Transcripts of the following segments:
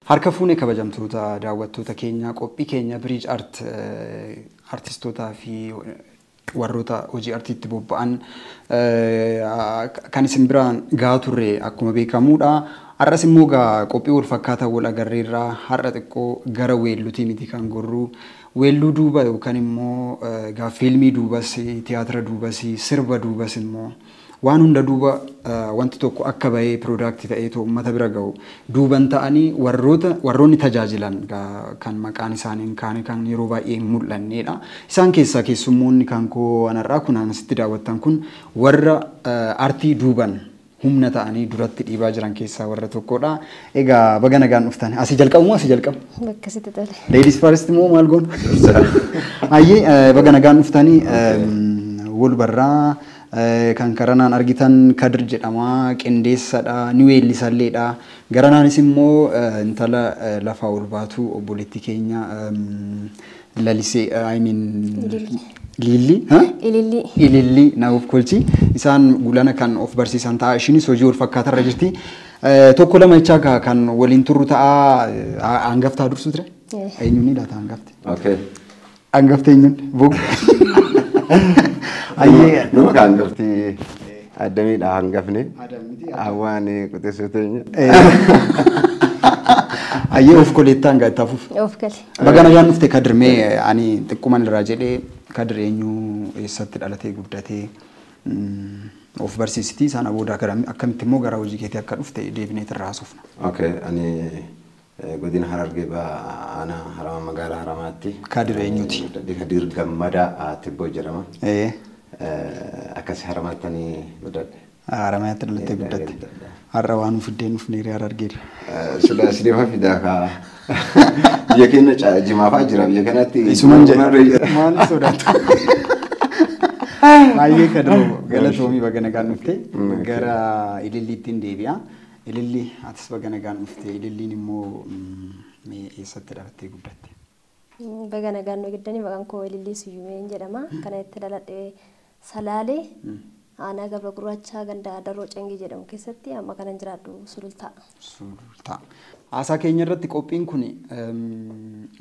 Harka fuune kabajamtoota daawwattoota keenya, qophii keenya Bridge Art artistootaa fi warroota hojii artiitti bobba'an kan isin biraan gahaa turre akkuma beekamuudha. Har'as immoo gaa qophii wal fakkaataa wal agarreerraa har'a xiqqoo gara weelluutii miti kan gorru. Weelluu duuba yookaan immoo gaa fiilmii duubas, tiyaatira duubas, sirba duubas immoo waan hunda duuba wanti tokko akka bahee product ta'eetu uummata bira gahu duuban ta'anii warroonni tajaajilan kan maqaan isaanii hin kaane kan yeroo baay'ee hin mul'annedha. Isaan keessaa keessummoonni kan koo anarraa kun asitti daawwattan kun warra artii duuban humna ta'anii duratti dhiibaa jiran keessaa warra tokkodha. Egaa baga nagaan dhuftan. Asii jalqabu moo asii jalqabu? Bakka sitti tole. Ladies first moo maal goonu? Hayyee, baga nagaan dhuftanii wal barraa. Kan karanaan argitan Kadir jedhama, qindeessadha, ni weellisalleedha. Garanaanis immoo intala lafaa ol baatu obboleettii keenya Lalisee, I mean Lilli. Ililli. Ililli na of kolchi. Isaan gulana kan of barsiisan ta'a. Ishinis hojii wal fakkaatarra jirti. Tokko lama jechaa kan waliin turru ta'a. Hangaftaa dursu ture? Eenyuun laata hangafti? Okay. Hangafti eenyuun? Bogu. Ayyee. Nama kan hangafti Addamiidha hangafni. Hawaan quxisuu teenya. Ayyee, of koleettaa hanga itti hafuuf. Of gale. Baga nagaan dhufte Kadir. Mee ani xiqquman irraa jedhee, Kadir eenyu, eessatti dhalatee guddatee, of barsiisitii sana booda akkamitti immoo gara hojii keetii akka dhufte deebinee irraa haasofna. Okay, ani godina Harargee aanaa Haramaa magaalaa Haramaatti. Kadir eenyuti? Kadir Gammadaa Tibboo jedhama. Akkasi Haramaatti ani guddadhe. Haramaatti dhalattee guddatte. Har'a waan fiddeen dhufneeri Harargeerra. Sila sideema fidaa kaa. Biyya keenya jimaa fa'aa jira biyya kanatti. Isuman jedhe. Maal sodaatu? Baay'ee Kadiroo, galatoomii, baga nagaan dhufte. Gara Ililliittiin deebi'a. Ililli, atis baga nagaan dhufte. Ililliin immoo mee eessatti dhalattee guddatte? Baga nagaan nu giddanii. Maqaan koo Ilillii Siyyumeen jedhama. Kana itti dhaladhe Salaalee, aanaa Gabra Gurraachaa, ganda Daroo Cengii jedhamu keessatti. Amma kanan jiraadhu Sulultaa. Sulultaa. Haasaa keenya irratti qophiin kun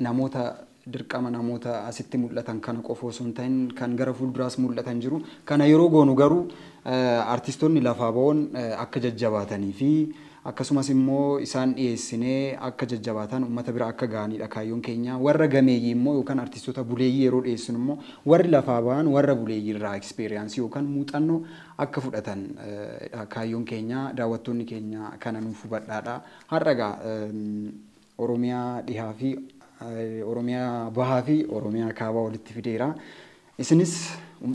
namoota dirqama namoota asitti mul'atan kana qofa osoo hin ta'in kan gara fuulduraas mul'atan jiru. Kana yeroo goonu garuu artistoonni lafaa ba'oon akka jajjabaatanii fi akkasumas immoo isaan dhiyeessinee akka jajjabaatan uummata bira akka gahanidha kaayyoon keenya. Warra gameeyyii immoo yookaan artistoota buleeyyii yeroo dhiyeessinu immoo warri lafaa ba'an warra buleeyyii irraa experience yookaan muuxannoo akka fudhatan kaayyoon keenya. Daawwattoonni keenya kana nuuf hubadhaadha. Har'a egaa Oromiyaa dhihaa fi Oromiyaa bahaa fi Oromiyaa kaabaa walitti fideera. Isinis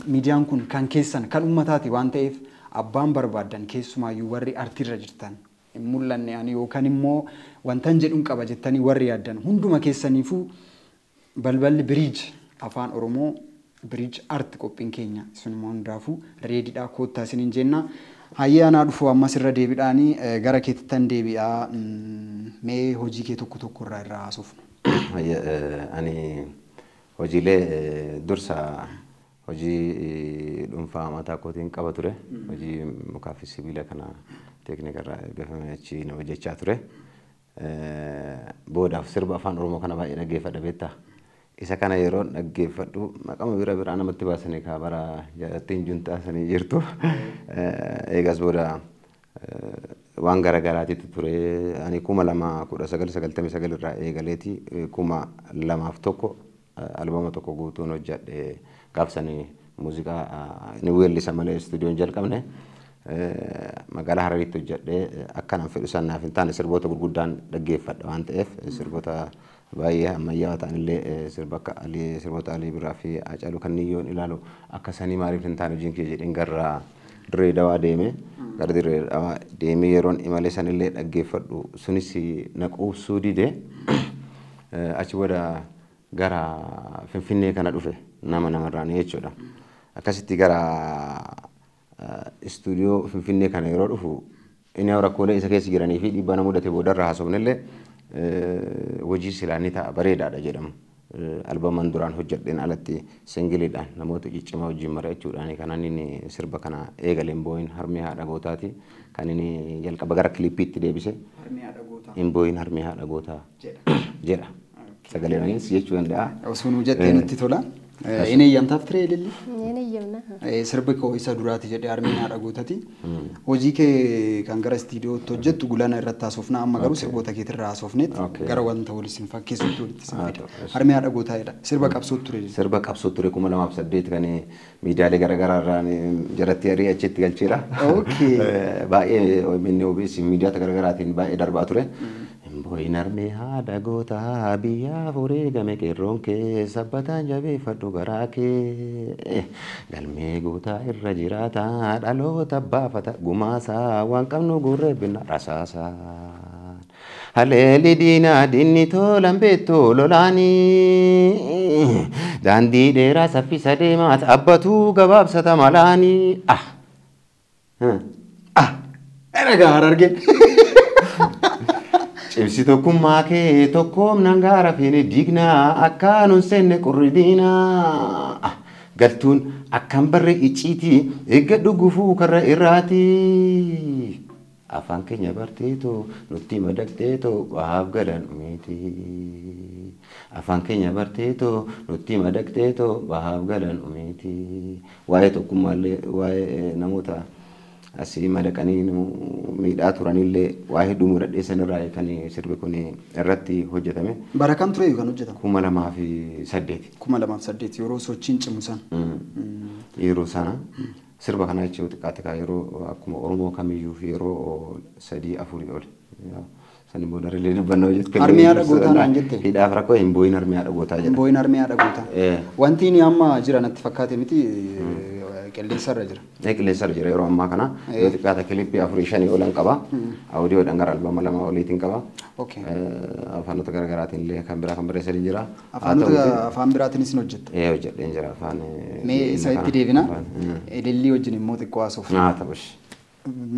miidiyaan kun kan keessan, kan uummataati waan ta'eef, abbaan barbaaddan, keessumaayyuu warri artiirra jirtan, hin mul'anne ani yookaan immoo wantan jedhuun qaba jettanii warri yaaddan, hunduma keessaniifuu balballi Bridge Afaan Oromoo, Bridge Art qophiin keenya isinuma hundaafuu ready dha, koottaa isiniin jenna. Hayyee, anaa dhufu. Ammas irra deebiidhaanii gara keetittan deebi'aa. Mee hojii kee tokko tokko irraa haasofnu. Ani hojiilee dursa hojii dhuunfaa mataa kootiin qaba ture. Hojii mukaa fi sibiila kana teeknika irraa eebbifamee achi na hojjechaa ture. Boodaaf sirba Afaan Oromoo kana baay'ee dhaggeeffadha beektaa. Isa kana yeroo dhaggeeffadhu maqama bira biraa namatti baasanii kaa bara jaalattiin juntaa sanii jirtu. Eegas booda waan garaagaraatiitu ture. Ani 2019 irraa eegaleeti 2001 albama tokko guutuun hojjedhe. Gaafsanii muuziqaa ni weellisa malee istuudiyoon jalqabne. Magaalaa Harariitti hojjedhe. Akkanaan fedhu sanaaf hin taane, sirboota gurguddaan dhaggeeffadha waan ta'eef, sirboota baay'ee ammayyaawaa ta'anillee, sirba akka Alii, sirboota Alii Birraa fi Haacaaluu kan yoon ilaalu, akka sanii maaliif hin taane hojiin kee jedheen gara Dirree Dawaa deeme. Gara Dirree Dawaa deemee yeroon imalee sanillee dhaggeeffadhu sunis na quubsuu dide. Achi booda gara Finfinnee kana dhufe, nama namarraan jechuudha. Akkasitti gara istuudiyoo Finfinnee kana yeroo dhufu inni rakkoolee isa keessa jiranii fi dhiibbaa na mudate boodarraa haasofnillee hojii silaa ni ta'a bareedaadha jedhamu. Albaman duraan hojjedheen alatti singiliidhaan namoota ciccimaa wajjin mari'achuudhaan kan inni sirba kana eegaleen Booyin Harmee Haadha Gootaati. Kan inni jalqaba gara kiliippiitti deebise. Harmee Haadha Gootaa. Hin booyin harmee haadha gootaa jedha. Sagaleenis jechuu danda'a. Osoo nuu jettee nutti tola. Inni eeyyamtaaf ture, Ililli? Inni eeyyamna. Sirbi koo isa duraati jedhee, Harmeen Haadha Gootati. Hojii kee kan gara istiidiyootti hojjettu gulana irratti haasofna, amma garuu sirboota keetirraa haasofneet gara wanta wal isin fakkeessutti walitti isin fida. Harmee Haadha Gootaa jedha. Sirba qabsoo ture. Sirba qabsoo ture, 2008 kan miidiyaalee garaagaraa irraan jaratti arii achitti galcheera. Baay'ee OMN, OBS, miidiyaata garaagaraatiin baay'ee darbaa ture. Booyin harmee haadha gootaa, biyyaaf wareegame qeerroon kee, sabbataan jabeeffadhu garaa kee, galmee gootaa irra jiraata dhaloota baafata gumaasaa, waan qabnu gurree binna rasaasaa. Haleeli diinaa diinni tolan beektu lolaanii, daandii dheeraa saffisa deemaa abbatuu gabaabsata malaanii. Ah! Ah! Dhagaa Harargee. Cimsi tokkummaa kee tokkoomnaan gaara feene diignaa, akka nun seenne qurri diinaa. Galtuun akkam barre icciitii eeggadhu gufuu karra irraati. Afaan keenya barteetoo nutti madaqxeetoo bahaaf galan umeeti. Afaan keenya barteetoo nutti madaqxeetoo bahaaf galan umeeti. Waa'ee tokkummaallee, waa'ee namoota asii madaqanii miidhaa turanillee waa hedduu mudadhee sanirraa kan sirbi kun irratti hojjetame. Bara kam ture kan hojjetame? 2008. 2008, yeroo sochiin cimu sana. Yeroo sana sirba kana jechuun xiqqaate kaa yeroo akkuma Oromoo kamiyyuu fi yeroo sadii afurii oli. Sani booda illee dubbannoo jette. Harmee Haadha Gootaa naan jette? Hidhaaf rakkoo hin booyin harmee haadha gootaa jedha. Hin booyin harmee haadha gootaa. Wanti inni amma jira natti fakkaate miti, qilleensarra jira. Qilleensarra jira yeroo ammaa kana. Yoo xiqqaate kilippii afurii shanii olan qaba. Audiyoodhaan gara albama lama oliitiin qaba. Afaanota garaagaraatiin illee kan biraa kan barreessanii jira. Afaanota afaan biraatiinis ni hojjetta? Ee, hojjedheen jira afaan. Mee isa itti deebina. Ilillii wajjin immoo xiqqoo haasofna. Haa ta'us.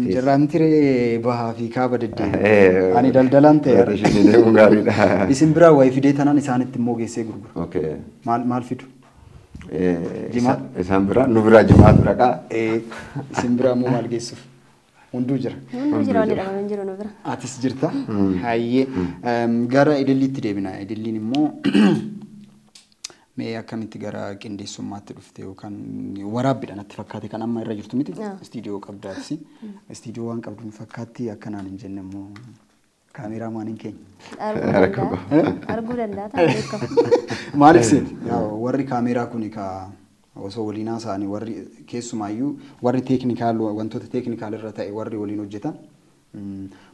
Jirraan tiree bahaa fi kaaba deddeebi'e. Ani daldalaan ta'e. Deemuun gaariidha. Isin biraa wayii fidee tanaan isaanitti immoo geessee gurgura. Maal maal fidu? Jimaa? Isaan biraa, nu biraa jimaatu dhaqaa. Isin biraa immoo maal geessuuf? Hunduu jira. Hunduu jira, wanni dhabame hin jiru nu bira. Atis jirta. Hayyee. Gara Ililliitti deebina. Ililliin immoo mee akkamitti gara qindeessummaatti dhufte, yookaan waraabbiidha natti fakkaate kan amma irra jirtu miti? Istiidiyoo qabdaatisi. Istiidiyoo waan qabdu fakkaatti, akkanaan hin jenne immoo kaameraamaaniin keenya. Arguu danda'a ta'a beekamu. Maaliif seeti? Warri kaameraa kuni ka osoo waliin haasa'anii, warri keessumaayyuu warri technical, wantoota technical irra ta'e warri waliin hojjetan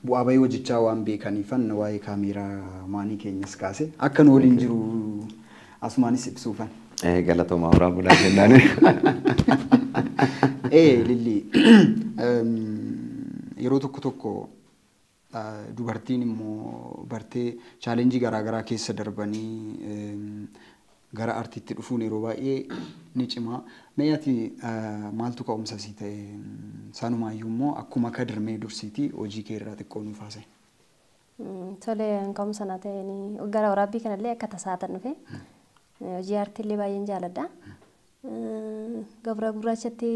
bu'aa bahii hojjechaa waan beekaniifan waa'ee kaameraa maanii keenyas kaase akka nu waliin jiru asumaanis ibsuufan. Galatoomaa, horaa bulaa jennaani. Lilli, yeroo tokko tokko dubartiin immoo bartee challenge garaagaraa keessa darbanii gara artiitti dhufuun yeroo baay'ee ni cima. Mee ati maaltu ka'umsa sii ta'e? Sanumaayyuu immoo akkuma kadirmee dursiitii hojii kee irraa xiqqoo nuuf haasa'e. Tole, ka'umsa naa ta'e gara waraabbii kanallee akka tasaatan dhufe. Hojii aartiillee baay'een jaaladha. Gabra Gurraachatti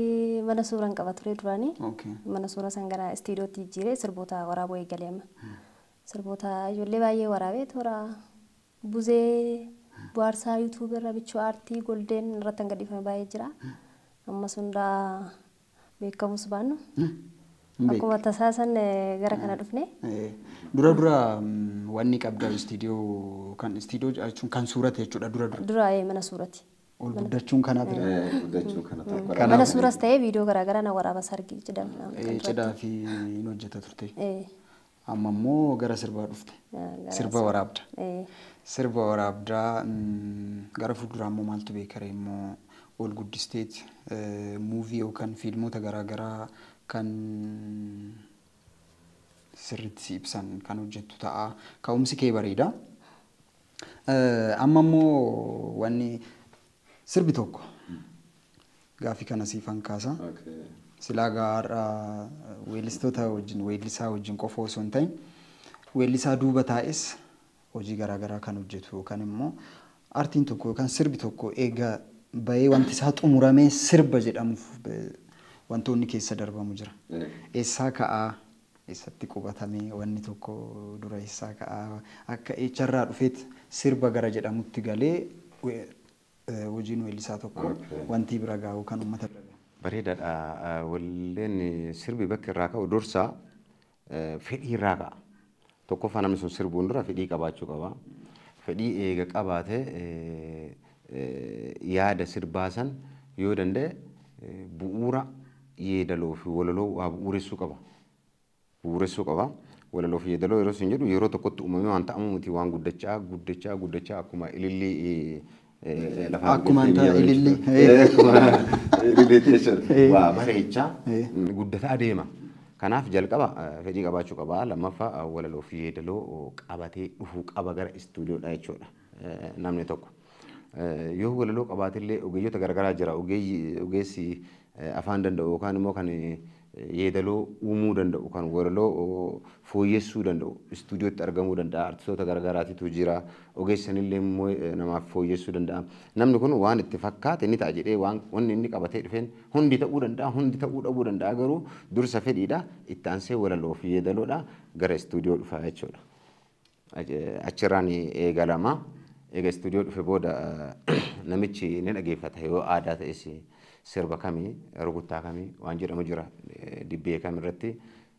mana suuraan qaba ture duraanii. Mana suuraa san gara istiidiyootti jijjiiree sirboota waraabuu eegalee amma. Sirboota ijoollee baay'ee waraabee toora buzee bohaarsaa YouTube irra, bichuu aartii goldeen irratti kan gadhiifame baay'ee jira. Ammas hundaa beekamus baannu. Akkuma tasaa san gara kana dhufne. Dura dura wanni qabda istiidiyoo, kan istiidiyoo jechuun kan suurate jechuudha dura dura. Dura mana suurati. Ol guddachuun kana ture. Guddachuun kana tokko. Mana suuras ta'ee viidiyoo garaagaraa na waraaba, sargii, cidha. Cidhaa fi hin hojjeta turte. Amma immoo gara sirbaa dhufte. Sirba waraabda. Sirba waraabdaa, gara fuulduraa immoo maaltu beekare, immoo ol guddisteet movie yookaan fiilmota garaagaraa kan sirriitti si ibsan kan hojjettu ta'a. Ka'umsi kee bareeda. Amma immoo wanni sirbi tokko gaafii kana siifan kaasa. Silaa gaara weellistoota wajjin, weellisaa wajjin qofa osoo hin ta'in, weellisaa duuba taa'es hojii garaagaraa kan hojjetu yookaan immoo Aartiin tokko yookaan sirbi tokko eega bahee wanti isaa xumuramee sirba jedhamuuf wantoonni keessa darbamu jira. Eessaa ka'aa? Eessatti qubatamee wanni tokko dura eessaa ka'aa? Akka eecharraa dhufeet sirba gara jedhamutti galee hojiin weellisaa tokko wanti bira gahu kan uummata bira gahu. Bareedaadha. Walleen sirbi bakki irraa ka'u dursa fedhii irraa ka'a. Tokkoffaa namni sun sirbuun dura fedhii qabaachuu qaba. Fedhii eega qabaate yaada sirbaa san yoo danda'e bu'uura yeedaloo fi walaloo waa bu'uuressuu qaba. Bu'uuressuu qaba. Walaloo fi yeedaloo yeroo sun jedhu yeroo tokkotti uumamee waan ta'amu miti, waan guddachaa guddachaa guddachaa akkuma ilillii lafaa Akkuma ilillii. Akkuma ililliitti jechuudha. Waa bareechaa guddataa adeema. Kanaaf jalqaba fedhii qabaachuu qaba. Lammaffaa walaloo fi yeedaloo qabatee dhufuu qaba gara istuudiyoodha jechuudha namni tokko. Yoo walaloo qabaatillee ogeeyyota garaagaraa jira. Ogeessi afaan danda'u yookaan immoo kan yeedaloo uumuu danda'u, kan walaloo fooyyessuu danda'u istuudiyootti argamuu danda'a. Artistoota garaagaraatitu jira. Ogeessanillee immoo namaaf fooyyessuu danda'a. Namni kun waan itti fakkaate ni ta'a jedhee waan wanni inni qabatee dhufeen hundi ta'uu danda'a, hundi ta'uu dhabuu danda'a, garuu dursa fedhiidha. Itti aansee walaloo fi yeedaloodha gara istuudiyoo dhufa jechuudha. Achirraan eegalama. Eega istuudiyoo dhufe booda namichi ni dhageeffata, yoo aadaa ta'es sirba kamii, rukuttaa kamii waan jedhamu jira, dibbee kam irratti,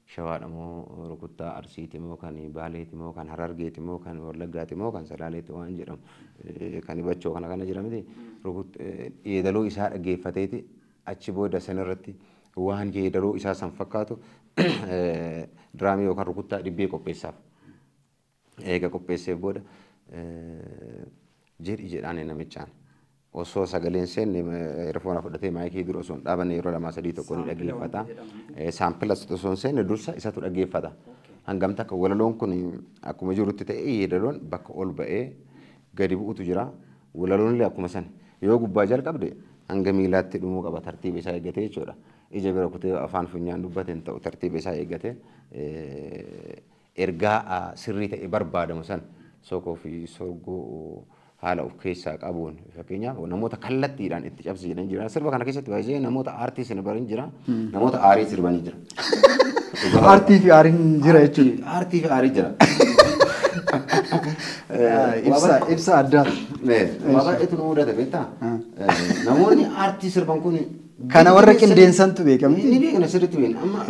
shawaadha moo, rukuttaa arsiiti moo, kan baaleeti moo, kan harargeeti moo, kan wallaggaati moo, kan salaaleeti waan jedhamu, kan bachoo kana kana jira miti, yeedaloo isaa dhageeffateeti achi booda sanirratti waan yeedaloo isaa san fakkaatu diraamii yookaan rukuttaa dibbee qopheessaaf. Eega qopheesseef booda jedhi jedhaan namichaan. Osoo sagaleen seenne earphone fudhatee maayikii dura osoo hin dhaabanne yeroo 2 3 1 ni dhaggeeffata. Saampila osoo hin seenne dursa isatu dhaggeeffata. Hangam takka walaloon kun akkuma jirutti ta'ee yeedaloon bakka ol ba'ee gadi bu'utu jira. Walaloon illee akkuma san yoo gubbaa jalqabde hanga miilaatti dhumuu qaba, tartiiba isaa eeggatee jechuudha. Ija bira kutee afaan funyaan dubbate hin ta'u, tartiiba isaa eeggatee ergaa sirrii ta'e barbaadamu san sokoo fi sorgoo haala of keessaa qabuun, fakkeenyaaf namoota kallattiidhaan itti cabsi jedhan jira. Sirba kana keessatti baay'ee namoota aartii sirban jira, namoota aarii sirbanii jira. Aartii fi aariin jira jechuudha. Aartii fi aarii jira. Ibsa addaa. Waa baay'eetu nu mudate beektaa? Namoonni aartii sirban kun Kana warra qindeensantu beekamti. Ni beekna, sirriitti beekna. Amma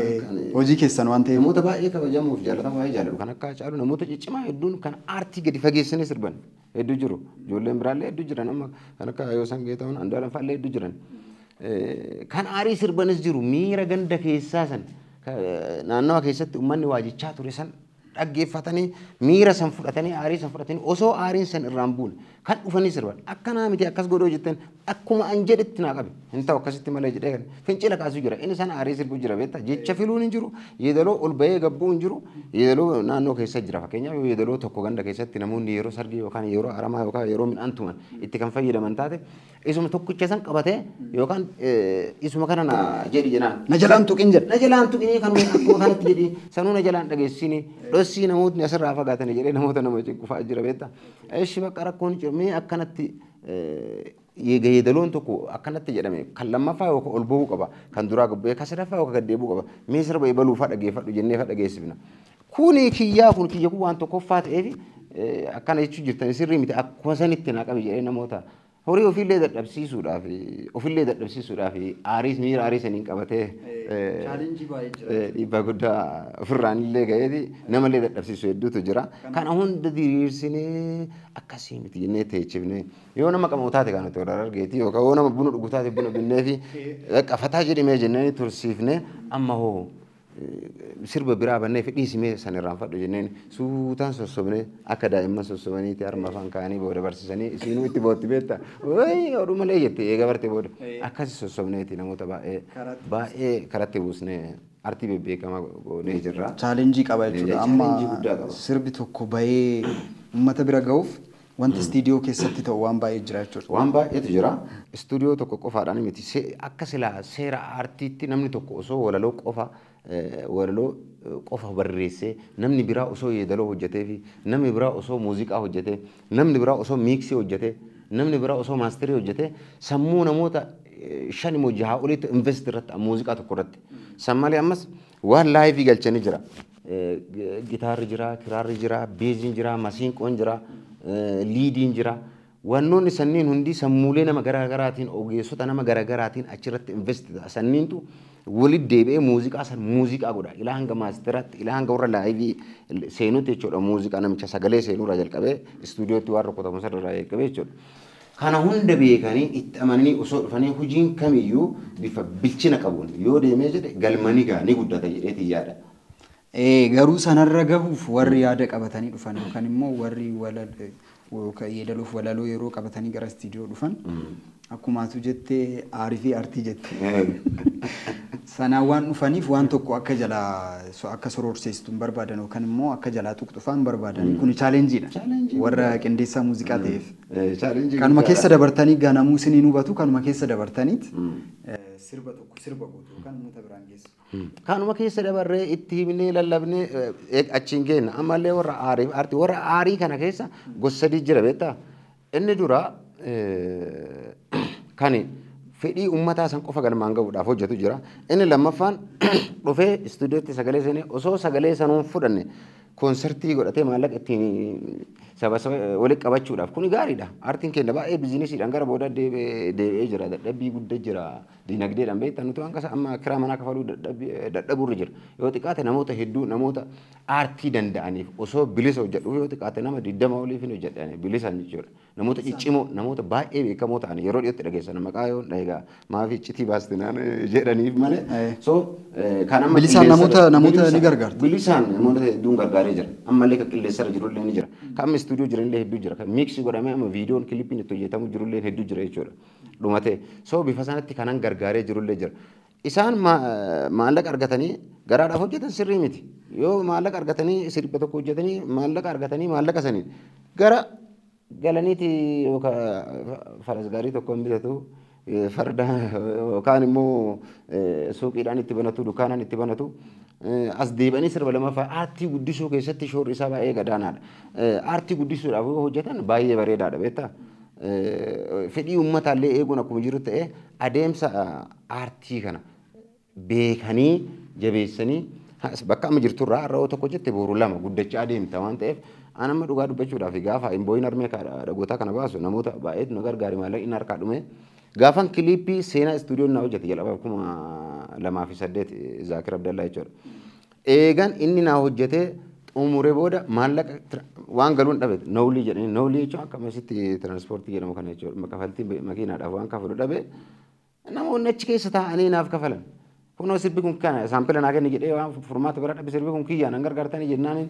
Hojii keessan waan ta'eef. Namoota baay'ee kabajamuuf jaallatamu, baay'ee jaalladhu kan akka Haacaaluu, namoota ciccimaa hedduun kan aartii gadi fageessanii sirban hedduu jiru. Ijoolleen biraallee hedduu jiran, amma kan akka Yoosan Geetahuun, Andu'aalam fa'aallee hedduu jiran. Kan aarii sirbanis jiru, miira ganda keessaa san, naannawa keessatti uummanni waajjichaa ture san dhaggeeffatanii, miira san fudhatanii, aarii san fudhatanii, osoo aariin san irraan buune kan dhufanii sirban. Akkanaa miti, akkas godhoo jettan, akkuma an jedhetti naa qabe hin ta'u, akkasitti malee jedhee kan fincila kaasuu jira. Inni san aarii sirbuu jira beektaa, jecha filuun hin jiru, yeedaloo ol bahee gabbuu hin jiru, yeedaloo naannoo keessa jira. Fakkeenyaaf yoo yeedaloo tokko ganda keessatti namoonni yeroo sargii yookaan yeroo aramaa yookaan yeroo midhaan tuman itti kan fayyadaman taate, isuma tokkicha san qabatee yookaan isuma kana na jedhi jedhaan. Na jalaan tuqin jedha. Na jalaan tuqinii, kanuma akkuma kanatti jedhi, sanuu na jalaan dhageessini, dhossii, namootni asirraa fagaatanii jedhee namoota nama cinqufaa jira beektaa. Ishi bakka rakkoon jiru mee akkanatti yeedaloon tokko akkanatti jedhame, kan lammaffaa yookaan ol bahuu qaba, kan duraa gabbu'ee kan sadaffaa yookaan gad deebi'uu qaba, mee sirba ebaluufaa dhageeffadhu jennee fa dhageessifna. Kuni kiyyaa, kun kiyya, kun waan tokkoffaa ta'eef akkana jechuu jirtan sirrii miti, akkuma sanitti naa qabi jedhee namoota horii ofiillee dadhabsiisuudhaaf aarii, miira aarii saniin qabatee Challenge baay'ee jira. Dhiibbaa guddaa ofirraan illee ga'eeti namallee dadhabsiisu hedduutu jira. Kana hunda diriirsinee akkasii miti jennee teechifnee, yoo nama qabu taate kan nuti warra argeeti yookaan yoo nama buna dhugu taate buna binnee fi qafataa jedhamee jennee tursiifnee, amma hoo sirba biraa bannee fi dhiisimee san irraanfadhu jenneen suutaan sossobnee akka daa'imman sossobaniiti harma afaan kaa'anii booda barsiisanii isiinuu itti bootti beekta. Wayi oduu malee jette eega barte booda akkasi sossobneeti namoota baay'ee baay'ee karatti buusnee artii bebbeekamaa goonee jirra. Challenge qaba jechuudha. Amma Challenge guddaa qaba. Sirbi tokko bahee uummata bira gahuuf wanti istiidiyoo keessatti ta'u waan baay'ee jira jechuudha. Waan baay'eetu jira. Istuudiyoo tokko qofaadhaan miti. Akka silaa seera aartiitti namni tokko osoo walaloo qofa barreessee, namni biraa osoo yeedaloo hojjetee fi namni biraa osoo muuziqaa hojjetee, namni biraa osoo miiksii hojjetee Namni biraa osoo maasterii hojjetee sammuu namoota 5 moo 6 olitti invest irratti muuziqaa tokko irratti. San malee ammas waan live galchanii jira. Gitaarri jira, kiraarri jira, beeziin jira, masiinqoon jira, liidiin jira. Wannoonni sanniin hundi sammuulee nama garaagaraatiin ogeessota nama garaagaraatiin achirratti invest ta'a. Sanniintu walitti deebi'ee muuziqaa san muuziqaa godha. Ilaa hanga maasteraatti, ilaa hanga warra live seenutti jechuudha. Muuziqaa namicha sagalee seenuurraa jalqabee istuudiyootti waan rukutamu sanarraa jalqabee jechuudha. Kana hunda beekanii itti amananii osoo dhufanii hojiin kamiyyuu bifa bilchina qabuun yoo deemee jedhe galmanii ga'a ni guddata jedheetii yaada. Garuu sanarra gahuuf warri yaada qabatanii dhufan yookaan immoo warri yeedaloof walaloo yeroo qabatanii gara istiidiyoo dhufan akkumaatu jettee aarii fi artii jette. Sanaan waan dhufaniif waan tokko akka jalaa akka sororseessitu hin barbaadan yookaan immoo akka jalaa tuqxufaa hin barbaadan. Kun chaalenjiidha. Warra qindeessaa muuziqaa ta'eef. Kanuma keessa dabartanii ganamuu isiniin hubatu kanuma keessa dabartaniit sirba tokko sirba gootu yookaan uummata biraan geessu. Kanuma keessa dabarree itti himnee lallabnee achiin geenna. Ammallee warra aarii artii warra aarii kana keessa gosa sadii jira beektaa. Inni dura kan fedhii uummataa san qofa galmaan gahuudhaaf hojjetu jira. Inni lammaffaan dhufee istuudiyootti sagalee seenee osoo sagalee sanuun fudhanne koonsertii godhatee maallaqa ittiin saba saba walitti qabachuudhaaf kuni gaariidha. Aartiin keenya baay'ee biizinesiidhaan gara booda deebi'ee jira. Dadhabbii guddaa jira. Dinagdeedhaan beektaa nuti waan qasa amma kiraa manaa kafaluu dadhabuurra jira. Yoo xiqqaate namoota hedduu namoota aartii danda'aniif osoo bilisa hojjedhu yoo xiqqaate nama 20 oliif hin hojjedhan bilisaan jechuudha. Namoota ciccimoo namoota baay'ee beekamoo ta'an yeroo dhiyootti dhageessan maqaa yoo egaa maaf iccitii baastinaan jedhaniif malee. So kan amma bilisaan namoota ni gargaarta. Bilisaan namoota hedduun gargaaree jira. Ammallee kan qilleensarra jirullee ni jira. Kan amma istuudiyoo jiranillee hedduu jira. Kan miiksii godhamee amma viidiyoon kilipiin itti hojjetamu jirullee hedduu jira jechuudha. Dhumatee. So bifa sanatti kanan gargaaree jirullee jira. Isaan maallaqa argatanii garaadhaaf hojjetan sirrii miti. Yoo maallaqa argatanii sirba tokko hojjetanii maallaqa argatanii maallaqa saniin gara galaniiti yookaan faras gaarii tokko hin bitatu farda yookaan immoo suuqiidhaan itti banatu dukkaanaan itti banatu as deebi'anii sirba lamaffaa aartii guddisuu keessatti shoorri isaa baay'ee gadaanaadha. Aartii guddisuudhaaf yoo hojjetan baay'ee bareedaadha beektaa. Fedhii uummataallee eeguun akkuma jiru ta'ee adeemsa aartii kana beekanii jabeessanii bakka amma jirturraa har'a tokko jette boru lama guddachaa adeemta waan ta'eef an amma dhugaa dubbachuudhaaf gaafa hin boo'in harmee dhagootaa kana baasu namoota baay'eetu na gargaari maallaqni harkaa dhume. Gaafan kiliippii seenaa istuudiyoon na hojjete jalqaba 2008 Zaakir Abdallaa jechuudha. Eegan inni na hojjetee xumuree booda maallaqa waan galuun dhabe noolii jedhanii noolii jechuun akka amasitti tiraanspoortii jedhamu kana jechuudha. Kafaltii makiinaadhaaf waan kafalu dhabe namoonni achi keessa taa'anii naaf kafalan. Kunoo sirbi kun kana saampila naa kenni jedhee waan furmaata bira dhabe sirbi kun kiyyaan an gargaartanii jennaan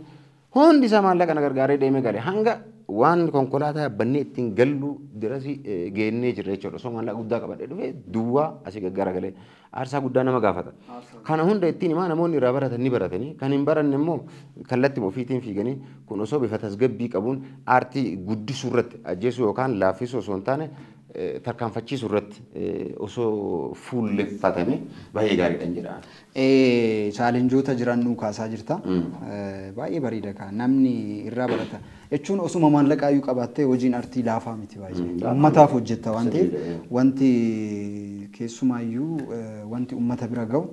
hundi isaa maallaqa na gargaaree deemee gale hanga waan konkolaataa yaabbannee ittiin gallu dirasi geennee jirra jechuudha. Osoo maallaqa guddaa qabadhee dhufee duwwaa asii gaggaragalee aarsaa guddaa nama gaafata. Kana hunda ittiin himaa namoonni irraa baratan ni baratanii kan hin baranne immoo kallattii ofiitiin fiiganii kun osoo bifa tasgabbii qabuun aartii guddisuu irratti ajjeesuu yookaan laaffisuu osoo hin taane tarkaanfachiisuu irratti osoo fuulleffatame baay'ee gaariidhaan jedha. Chaalenjoota jiran nuu kaasaa jirta. Baay'ee bareeda kaa namni irraa barata. Jechuun osuma maallaqaa iyyuu qabaattee hojiin artii laafaa miti baay'ee. Uummataaf hojjetta waan ta'eef wanti keessumaayyuu wanti uummata bira gahu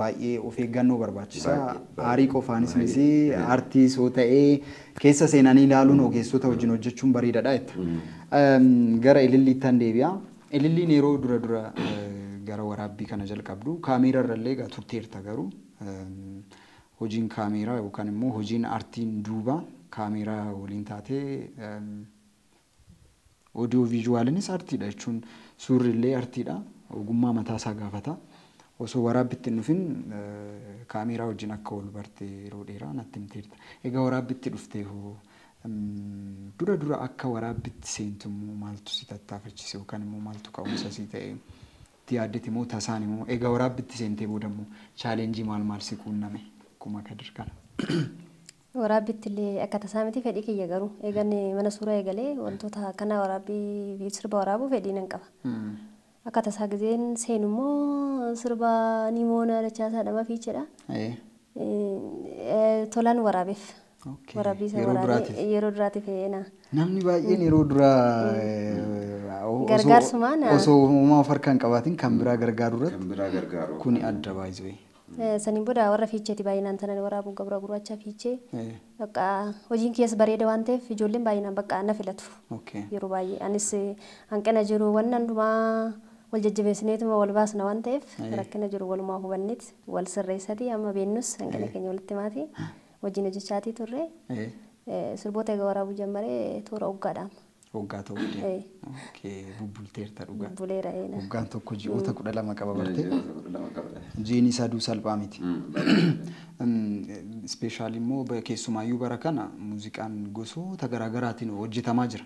baay'ee of eeggannoo barbaachisa. Aarii qofaanis miti artii soo ta'ee keessa seenanii ilaaluun ogeessota wajjin hojjechuun bareedaadha jetta. Gara ililliittan deebi'a. Ililliin yeroo dura dura gara waraabbii kana jalqabdu kaameeraa irrallee egaa turteerta garuu hojiin kaameeraa yookaan immoo hojiin artiin duuba kaameeraa waliin taatee oodiyoo viizuwaaliinis artiidha jechuun suurri illee artiidha ogummaa mataasaa gaafata. Osoo waraabbitti hin dhufin kaameeraa wajjin akka wal barte yeroo dheeraa natti himteerta. Egaa waraabbitti dhuftee hoo dura dura akka waraabbitti seentu immoo maaltu si tattaafachise yookaan immoo maaltu ka'umsa si ta'e itti yaaddete immoo tasaan immoo egaa waraabbitti seentee booda immoo chaalenjii maal maal si quunname akkuma Kadir kana. Waraabbitti illee akka tasaa miti fedhii kiyya garuu eegan mana suuraa eegalee wantoota akkanaa waraabbii sirba waraabuu fedhii nan qaba. Akka tasaa gizeen seenu immoo sirba Nimoona Dachaasaa dhama fiichedha. Tolaan waraabeef. Waraabbii isa Yeroo waraabee duraatiif. Yeroo duraatiif eenaa. Namni baay'een yeroo duraa Gargaarsumaan, osoo uumaa of harkaa hin qabaatin kan biraa gargaaru irratti Kan biraa gargaaru. Kuni adda baay'ee. Saniin booda warra Fiicheeti baay'inaan tanan waraabu, Gabra Gurraacha, Fiichee. Bakka hojiin keessa bareeda waan ta'eef ijoolleen baay'inaan bakka na filatu. Yeroo baay'ee anis hanqina jiru wanna hundumaa wal jajjabeessineetuma wal baasna waan ta'eef, rakkina jiru walumaa hubanneet wal sirreessatii, amma beennus hanqina keenya walitti maatii wajjin hojjechaatii turre. Sirboota egaa waraabuu jammaree toora waggaadhaan. Waggaa ta'uu deema. Okay, bubbulteerta dhugaa. Bubbuleera eena. Waggaan tokko ji'oota 12 qaba bartee. Lama qaba. Jiini saduu salphaa miti. Special immoo keessumaayyuu bara kana muuziqaan gosoota garaagaraatiin hojjetamaa jira.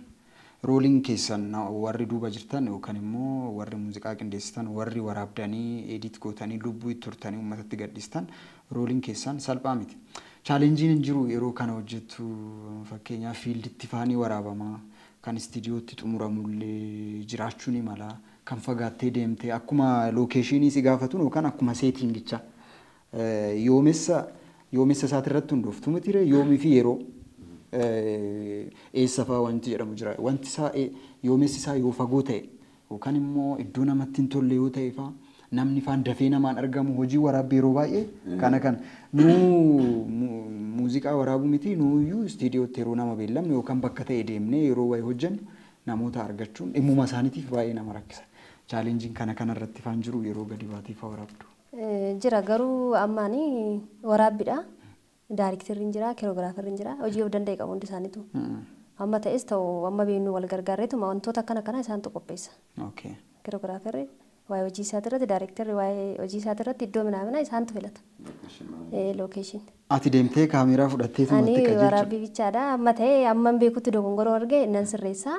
Rooliin keessan warri duuba jirtan yookaan immoo warri muuziqaa qindeessitan, warri waraabdanii edit gootanii lubbuu itti turtanii uummatatti gadhiistan, rooliin keessan salphaa miti. Challengeiin hin jiru yeroo kana hojjettu, fakkeenyaaf fielditti faanii waraabamaa, kan istiidiyootti xumuramullee jiraachuu ni mala, kan fagaattee deemtee akkuma locationii si gaafatuun yookaan akkuma settingichaa. Yoomessa isaatirratti hundooftu miti, yoomii fi yeroo eessa fa'aa wanti jedhamu jira. Wanti isaa yoomessi isaa yoo fagoo ta'e yookaan immoo iddoo namatti hin tolle yoo ta'e fa'aa, namni faan dafee namaan argamu, hojii waraabbii yeroo baay'ee kana nuu muuziqaa waraabuu miti, nuuyyuu istiidiyootti yeroo nama beellamnu yookaan bakka ta'e deemnee yeroo wayii hojjennu namoota argachuun dhimmuma isaaniitiif baay'ee nama rakkisa. Challengeiin kana kanarratti faan jiru yeroo gadi baatee fa'aa waraabdu. Jira garuu ammaanii waraabbiidha. Directorri hin jira, choreographerri hin jira. Hojii of danda'e qabu hundi isaaniitu. Amma ta'es ta'u amma beeknu wal gargaarreetuma wantoota akkana kana isaantu qopheessa. Choreographerri waa'ee hojii isaati irratti, directorri waa'ee hojii isaati irratti, iddoo minaamina isaantu filata. Location. Ati deemtee kaameeraa fudhattee Ani tumatti qajeelchu. Waraabbii bichaadha. Amma ta'e amman beekutti dogongoroo arge nan sirreessaa.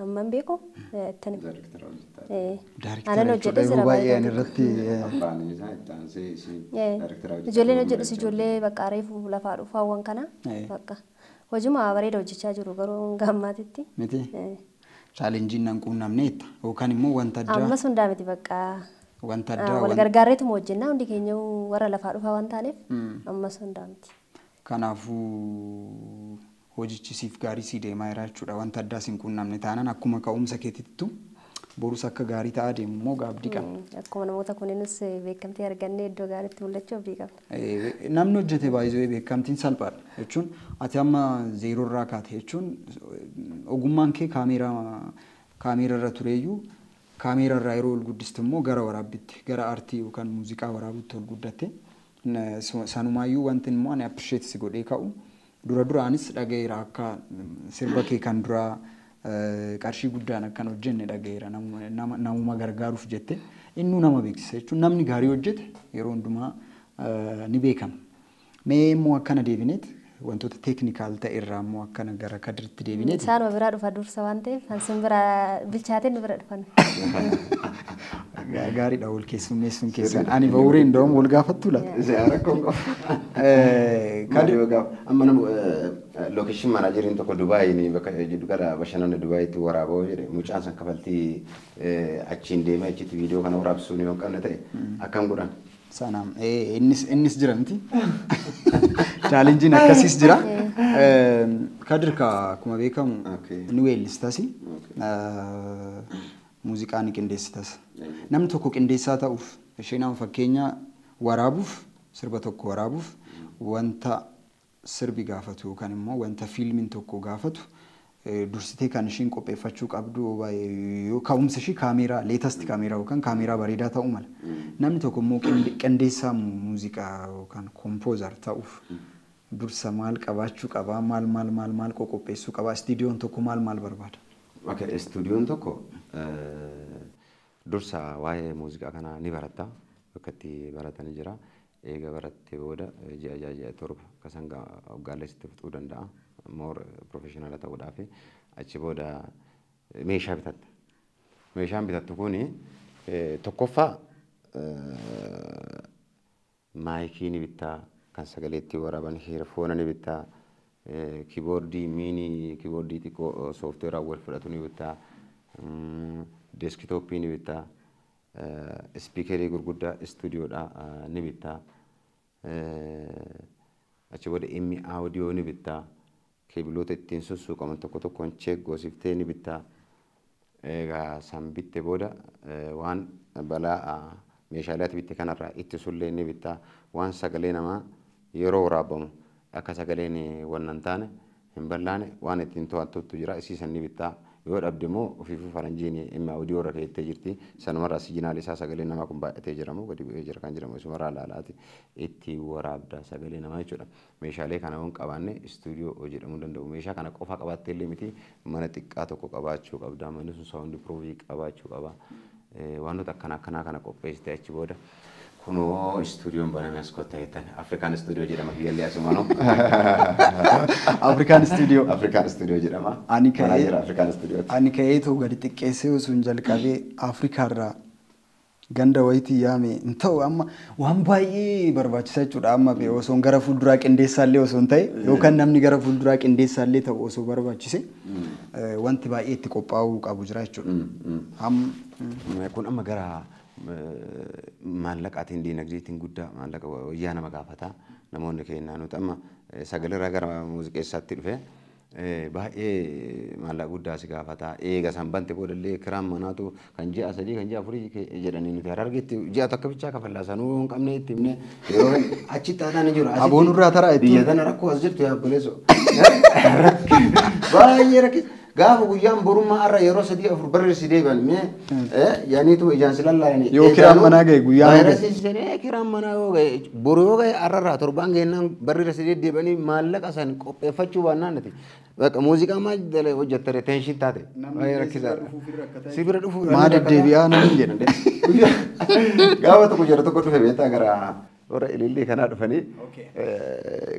Amman beeku ittan hima. Directora hojjetaa. Directora Anan jechuudha hojjedhe yeroo jira baay'ee ani baay'ee. irratti Abbaan isaa itti aansee ishee directora hojjetaa. Ijoolleen hojjedhus ijoollee bakka reefu lafaa dhufaawwan kana bakka hojuma bareeda hojjechaa jiru garuu hanga ammaatitti. Miti. Challengeiin nan quunnamneetta yookaan immoo wanta addaa Ammas hundaa miti bakka wanta addaa wal gargaarreetuma hojjennaa, hundi keenya warra lafaa dhufaa waan taaneef ammas hundaa miti. Kanaafuu hojichi siif gaarii sii deemaa jira jechuudha. Wanta addaa siin quunnamne taanaan akkuma ka'umsa keetittu borus akka gaarii ta'aa deemu immoo abdii qabna. Akkuma namoota kunneenis beekamtii argannee iddoo gaariitti mul'achuu abdii qabna. Namni hojjete baay'ee beekamtiin salphaadha jechuun, ati amma zero irraa kaate jechuun, ogummaan kee kaameeraa irra tureeyyuu, kaameeraa irraa yeroo ol guddistu immoo gara waraabbitti, gara aartii yookaan muuziqaa waraabutti ol guddatte. Sanumaayyuu wanti immoo ani appreciate si godhee ka'u, dura duraanis dhaga'eera, akka sirba kee kan duraa qarshii guddaan akkan hojjenne dhaga'eera, namuma gargaaruuf jette, innuu nama beeksisa jechuun, namni gaarii hojjete yeroo hundumaa ni beekama. Mee immoo akkana deebineet wantoota technical ta'e irraa immoo akkana gara Kadiritti deebineet. Isaanuma biraa dhufa dursa waan ta'eef hansun biraa bilchaatee nu bira dhufan. Gaariidha wal keessummeessuun keessan. Ani ba'uuree nda'uun wal gaafattu laata? Rakkoon qabu. Kadir amma nama location manageriin tokko Dubaayin bakka jiddu gara bashannana Dubaayitti waraaboo jedhe, mucaan san kafaltii achiin deemee achitti viidiyoo kana waraabsisuun yoo hin qabne ta'e akkam godhan? Sanaam innis jira miti. Challengeiin akkasiis jira. Kadir ka akkuma beekamu ni weellistas. Muuziqaa ni qindeessitas. Namni tokko qindeessaa ta'uuf, ishee nama fakkeenya waraabuuf, sirba tokko waraabuuf, wanta sirbi gaafatu yookaan immoo wanta fiilmiin tokko gaafatu dursitee kan ishiin qopheeffachuu qabdu yoo ka'umsa ishii kaameeraa, latest kaameeraa yookaan kaameeraa bareedaa ta'uu mala. Namni tokko immoo qindeessaa muuziqaa yookaan composer ta'uuf dursa maal qabaachuu qabaa, maal maal maal maal qoqopheessuu qabaa, istiidiyoon tokko maal maal barbaada? Okay, istuudiyoon tokko dursa waa'ee muuziqaa kanaa ni baratta. Bakka itti baratanii jira. Eega barattee booda ji'a 6, ji'a 7 akkasaan waggaalee sitti fixuu danda'a. More professional ta'uudhaaf achi booda meeshaa bitatta. Meeshaan bitattu kuni tokkoffaa micii ni bittaa, kan sagalee ittiin waraaban, earphone ni bittaa, keyboardii, mini keyboardii xiqqoo softwareaan wal fudhatu ni bittaa, desktopii ni bittaa, speakerii gurguddaa istuudiyoodhaa ni bittaa. Achi booda inni audiyoo ni bittaa. Keebiloota ittiin sussuuqaman tokko tokkoon cheek goosiftee ni bittaa. Egaa san bitte booda waan balaa meeshaalee ati bitte kanarraa ittisullee ni bittaa. Waan sagalee namaa yeroo waraabamu akka sagaleen wannan taane hin ballaane waan ittiin to'attutu jira isiisan ni bittaa. Yoo dhabde immoo ofiifuu faranjiin dhimma audiyoo irra keettee jirti. Sanumarraa siiginaal isaa sagalee namaa kun baay'atee jiramu gadi bu'ee jira kan jedhamu isumarraa laalaati itti waraabda sagalee namaa jechuudha. Meeshaalee kana yoo hin qabaanne istuudiyoo jedhamuu danda'u. Meeshaa kana qofa qabaattee illee miti mana xiqqaa tokko qabaachuu qabda. Manni sun saawundi piroobii qabaachuu qaba. Wantoota akkana akkanaa kana qopheessitee achi booda kunoo istuudiyoon baname as kottaa jettan Afrikaan istuudiyoo jedhama kiyyallee asumanoo. Afrikaan istuudiyoo. Afrikaan istuudiyoo jedhama. Ani Manaa ka'ee jira Afrikaan istuudiyootti. ani ka'eetu gadi xiqqeessee osoo hin jalqabee Afrikaarraa ganda wayitii yaame hin ta'u amma waan baay'ee barbaachisa jechuudha amma bee osoo gara fuulduraa qindeessaallee osoo hin ta'e yookaan namni gara fuulduraa qindeessaallee ta'u osoo barbaachise wanti baay'ee itti qophaa'uu qabu jira jechuudha. Kun amma gara maallaqaatiin diinagdeetiin guddaa maallaqa wayyaa nama gaafata. Namoonni keenya nuti amma sagalee gara muuziqeessaatti dhufe baay'ee maallaqa guddaa si gaafata. Eega san bante boodallee kiraan manaatu kan ji'a 3 kan ji'a 4 jedhanii nuti Harargeetti ji'a tokko bichaa kafallaa sanuu hin qabne itti himne yeroo achi xaaxaan hin jiru. Aboonurraa taraa ittiin. Biyya tana rakkoo as jirtu yaa obboleessoo. Baay'ee rakkisa. Gaafa guyyaan borummaa har'a yeroo 3 4 barri si deebi'an mee yaaniitu ijaan si lallaalanii. Yoo kiraan manaa ga'e guyyaan ga'e. Vaayirasiin seenee kiraan manaa yoo ga'e boru yoo ga'e har'arraa torbaan ga'ennaan barri irra si deddeebi'anii maallaqa san qopheeffachuu baannaan nati. Bakka muuziqaa maal hojjettare teenshin taate. Baay'ee rakkisaadha. Si bira dhufuu. Maa deddeebi'aa namni jedha. Gaafa tokko jara tokko dhufe beektaa gara warra ilillii kanaa dhufanii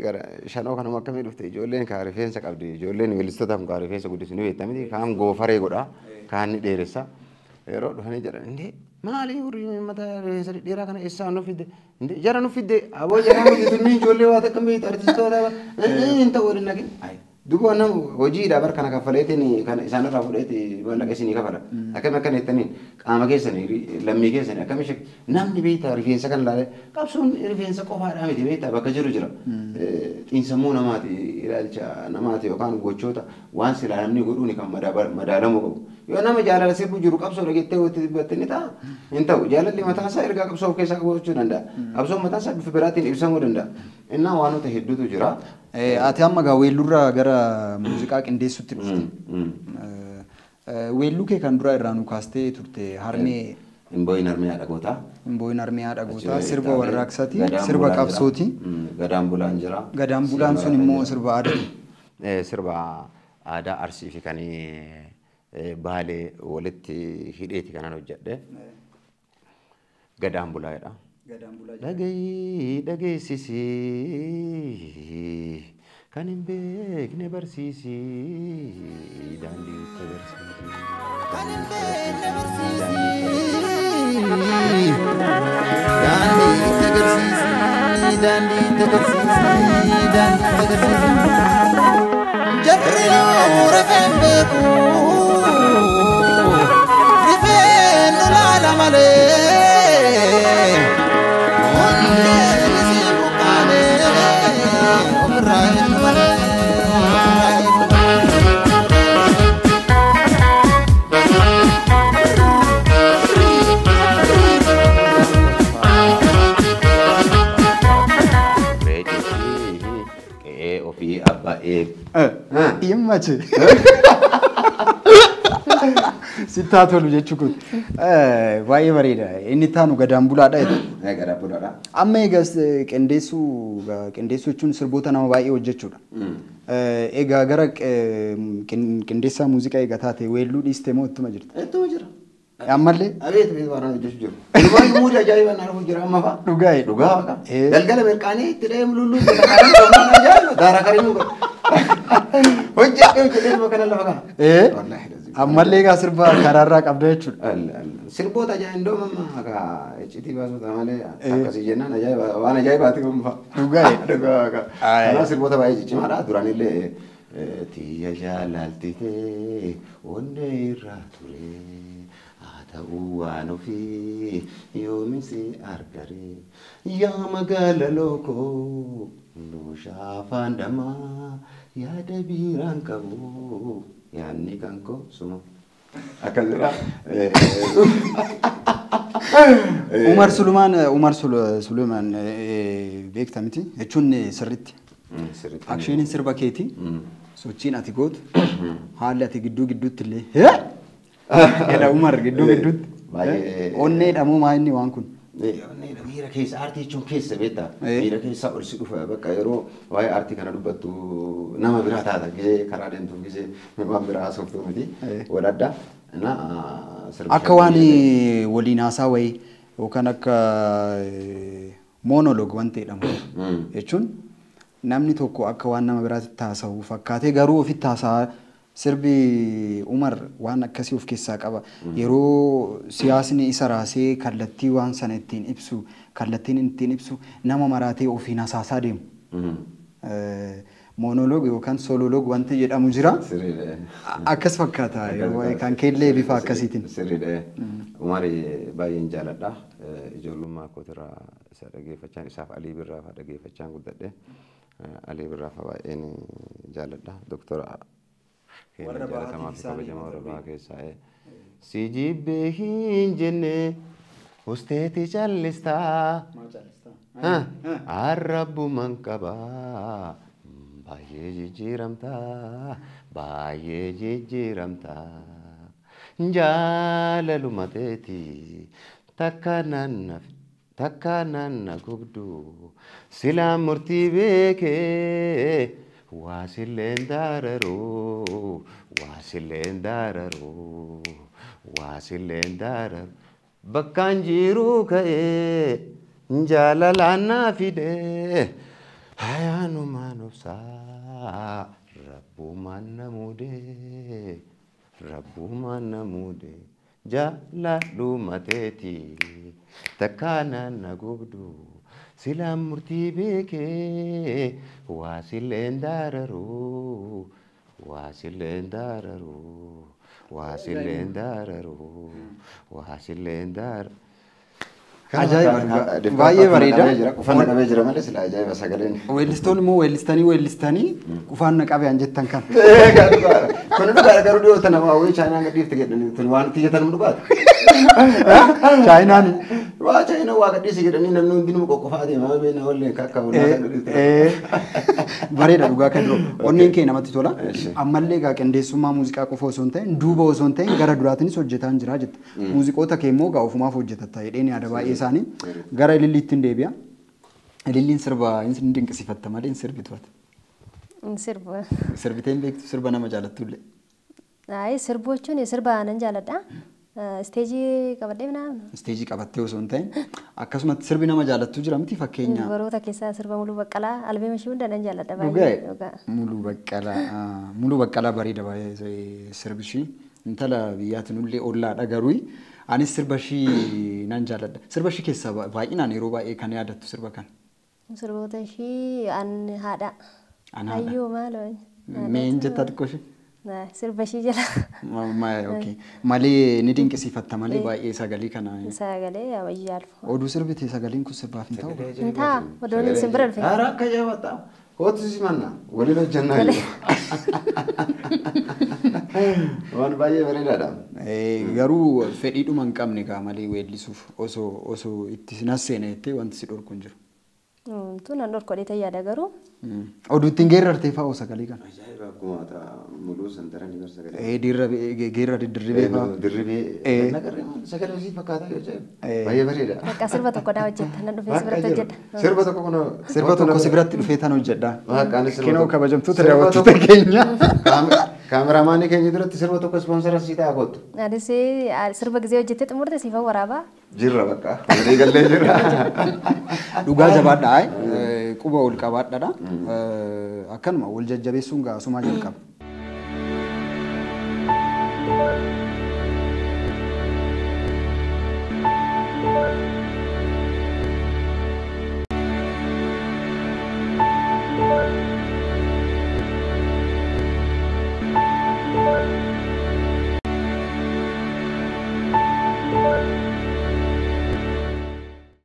gara shanoo kanuma akkamii dhufte ijoolleen kaa rifeensa qabdi ijoolleen weellistoota kun kaa rifeensa guddisu ni beektaa miti kaan goofaree godha kaan ni dheeressa yeroo dhufanii jedhan indee maali warri mata rifeensa dhedheeraa kana eessaa nu fidde indee jara nu fidde aboo jara nu fidde tunni ijoollee waa takka beektu artistoota hin ta'u waliin naqin duuba nama hojiidha bar kana kaffaleetiin kana isaanirraa fudheeti maallaqa isinii kafala akkami akkana jettaniin qaama keessanii lammii keessanii akkami namni beektaa rifeensa kan ilaalee qabsoon rifeensa qofaadhaa miti beektaa bakka jiru jira. Xiinsammuu namaati ilaalcha namaati yookaan gochoota waan silaa namni godhuuni kan madaalamuu qabu. Yoo nama jaalala sirbu jiru qabsoo dhageettee walitti dubbatte ni ta'a hin ta'u jaalalli mataan isaa ergaa qabsoo of keessaa qabachuu danda'a. Qabsoon mataan isaa bifa biraatiin ibsamuu danda'a. Innaa waanota hedduutu jira. Ati amma gaa weellurraa gara muuziqaa qindeessutti dhufte. Weelluu kee kan duraa irraa nu kaastee turte harmee. Hin boo'in harmee haadha gootaa. Hin boo'in harmee haadha gootaa sirba warraaqsaati sirba qabsooti. Gadaan bulaan jira. Gadaan bulaan sun immoo sirba aadaati. Sirba aadaa Arsii fi kan Baalee walitti hidheeti kanan hojjedhe. Gadaan bulaa jedha. Dhagaii dhageessisii kan hin beekne barsiisii daandii itti agarsiisi. Kan hin beekne barsiisii daandii itti agarsiisi daandii itti agarsiisi daandii itti agarsiisi. Jarri nuu rifeen beeku rifeen nu laala malee onneen isii buqqaanee ofirraa hin malee ofirraa hin malee. Reetii qe'ee ofii abbaa eeg. Dhimmachi. Sittaa tolu jechuu kun. Baay'ee bareeda. Inni taanu gadaan bulaadha jedhu. Gadaan bulaadha. Amma egaa qindeessuu qindeessuu jechuun sirboota nama baay'ee hojjechuudha. Egaa gara qindeessaa muuziqaa egaa taate weelluu dhiistee moo ittuma jirta? Ittuma jira. Ammallee? Abeet abeet waan hojjechuu jiru. Dhugaan muudii ajaa'ibaa naan dhufu jira amma fa'a. Dhugaa Dhugaa baqa. Galgala mirqaanii itti dhahee mul'uluu ajaa'iba daaraa karimuu godha. Hojjedhee hojjedhee kana lafa ka'a. Ammallee egaa sirba karaarraa qabda jechuudha. Sirboota ajaa'ib iddoo mamma akka iccitii baasota malee akkasii jennaan ajaa'iba waan ajaa'ibaati kun fa'a. Dhugaa Dhugaa baqa. Kanaaf sirboota baay'ee ciccimaadha duraanillee tiyya jaalaltitee onnee irraa ture. Ta'uu waan ofii yoominsi argare yaa magaala lookoo looshaa afaan dhamaa yaada biiraan qabu yaadni kan koo suma. Akkas jedha. Umar Sulumaan Umar Sulumaan beekta miti jechuun sirriitti. Sirriitti. Akshiniin sirba keeti. Sochiin ati gootu haalli ati gidduu gidduutti illee jedha Umar gidduu gidduutti. Baay'ee. Onneedha moo maa inni waan kun? Miira keessa aartii jechuun keessa beektaa? Miira keessa ol si dhufa bakka yeroo waa'ee aartii kana dubbattu nama biraa taata gisee karaa deemtuuf gisee waan biraa haasoftu miti waladda. Akka waan waliin haasaa wayii yookaan akka moonoloog waan ta'edhamu jechuun namni tokko akka waan nama biraatti haasa'u fakkaatee garuu ofitti haasa'aa sirbi Umar waan akkasii of keessaa qaba. Yeroo siyaasni isa raasee kallattii waan sana ittiin ibsu kallattiin ittiin ibsu nama maraatee ofiin hasaasaa deemu. Moonoloog yookaan sololoog wanti jedhamu jira. Sirriidha. Akkas fakkaata yeroo kan keellee bifa akkasiitiin. Sirriidha. Umar baay'een jaaladha. Ijoollummaa kootirraa isa dhageeffachaan isaaf Alii Birraa fa'aa dhageeffachaan guddadhe. Alii Birraa fa'aa baay'een jaaladha. Doktora keenya jaalatamaa fi kabajamaa warra bahaa keessaa. Si jibbee hin jenne usteeti callistaa. Arrabbuman qabaa. Baay'ee jijjiiramtaa, baay'ee jijjiiramtaa. Jaalaluma teeti takka nanna gubdu silaa murtii beekee waa silleen daararuu, waa silleen daararuu, waa silleen daararu. Bakkaan jiruu ka'ee jaalalaan naa fidee. Ayaanumaan obsaa rabbumaan na muudee rabbumaan na muudee jaalaluma teeti takka na gubdu silaan murtii beekee waa silleen daararuu waa silleen daararuu waa silleen daararuu waa silleen daararuu. Ajaa'iba baay'ee bareeda. Qufaan qabee jira malee sila ajaa'iba sagaleen. Weellistoonni immoo weellistanii weellistanii qufaan na qabee an jettan kan. Kun dhugaadha garuu dhiyoo tana waa wayii chaayinaan gadhiifte jedhanii tun waan xiyyeetan dhugaadha. Chaayinaan. Waa chaayinaan waa gadhiise jedhanii namni hundinuu qoqqofaa deema beena wallee kakka walaa kan gadhiifte. Bareeda dhugaa kan jiru. Onneen kee namatti tola. Ammallee egaa qindeessummaa muuziqaa qofa osoo hin ta'in duuba osoo hin ta'in gara duraatiinis hojjetaan jira jetta. Muuziqoota kee immoo egaa ofumaaf hojjetatta jedheen yaada baay'ee isaanii gara ililliitti hin deebi'a. Ililliin sirba hin dinqisiifatta malee hin sirbitu ati. Sirba. Sirbitee hin beektu sirba nama jaalattullee. Ayi sirbu jechuun sirba nan jaaladha. Isteejii qabadhee minaa. Isteejii qabattee osoo hin ta'in akkasumatti sirbi nama jaalattu jira miti fakkeenya. Baroota keessaa sirba Muluu Baqqalaa albeema ishee hunda nan jaaladha baay'ee. Dhugaa Muluu Baqqalaa Muluu Baqqalaa bareeda baay'ee sirbi ishii intala biyyaatiin ullee ollaadha garuu anis sirba ishii nan jaaladha. Sirba ishii keessaa baay'inaan yeroo baay'ee kan yaadattu sirba kana. Sirboota ishii an haadha. An haadha. Ayyoo maaloo. Meen jettaa xiqqoo ishee? Sirba ishii jala. Malee ni dinqisiifatta malee baay'ee sagalee kana. Sagalee ammayyaa alfu. Oduu sirbite sagaleen kun sirbaaf hin ta'u. Hin ta'a oduun simbira dhufe. Haaraa akka jabaata. Kootu simanna waliin hojjannaa jiru. Waan baay'ee bareedaadha. Garuu fedhiidhuma hin qabne gaa malee weellisuuf osoo itti nas seene jettee wanti si dhorku hin jiru. Tun nan dhorku yaada garuu. Oduu ittiin geerrartee fa'aa sagalee kana. Ajaa'iba akkuma muluu santaranii bara sagalee. Dirra geerra dirribee fa'aa. Dirribee. Nagarree sagalee sii fakkaata yoo ajaa'iba. Baay'ee bareeda. Bakka sirba tokko daa hojjetta nan dhufee si biratti hojjedha. Sirba tokko kun. Sirba tokko si biratti dhufee tan hojjedha. Kinoo kabajamtoota daawwattoota keenya. Kaameraamaanii keenya duratti sirba tokko ispoonsara sii ta'a kootu. Anis sirba gisee hojjettee xumurte siifan waraabaa. Jirra bakka. Walii gallee jirra. Dhugaa jabaadha. Quba ol qabaadhaadha. Akkanuma wal jajjabeessuun gaasumaa jalqaba.